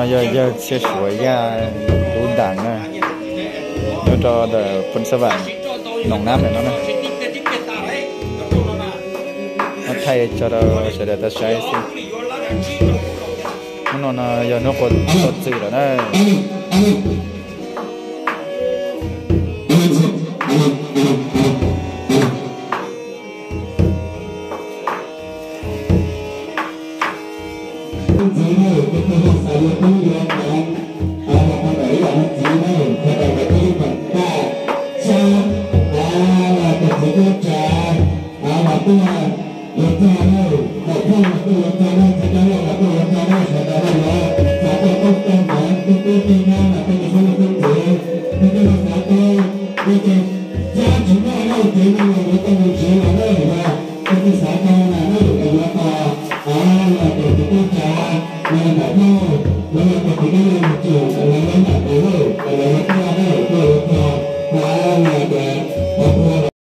Yog yawg Txhiaj Suav Yaj Tub Dam na, nyob rau ntawm Phoos Xas Vam, Noom Nab ntawm no na. Muab thaij tso rau sawv daws tau saib xwb. Hnub no no yog hnub qhuav txog txwm lawm na.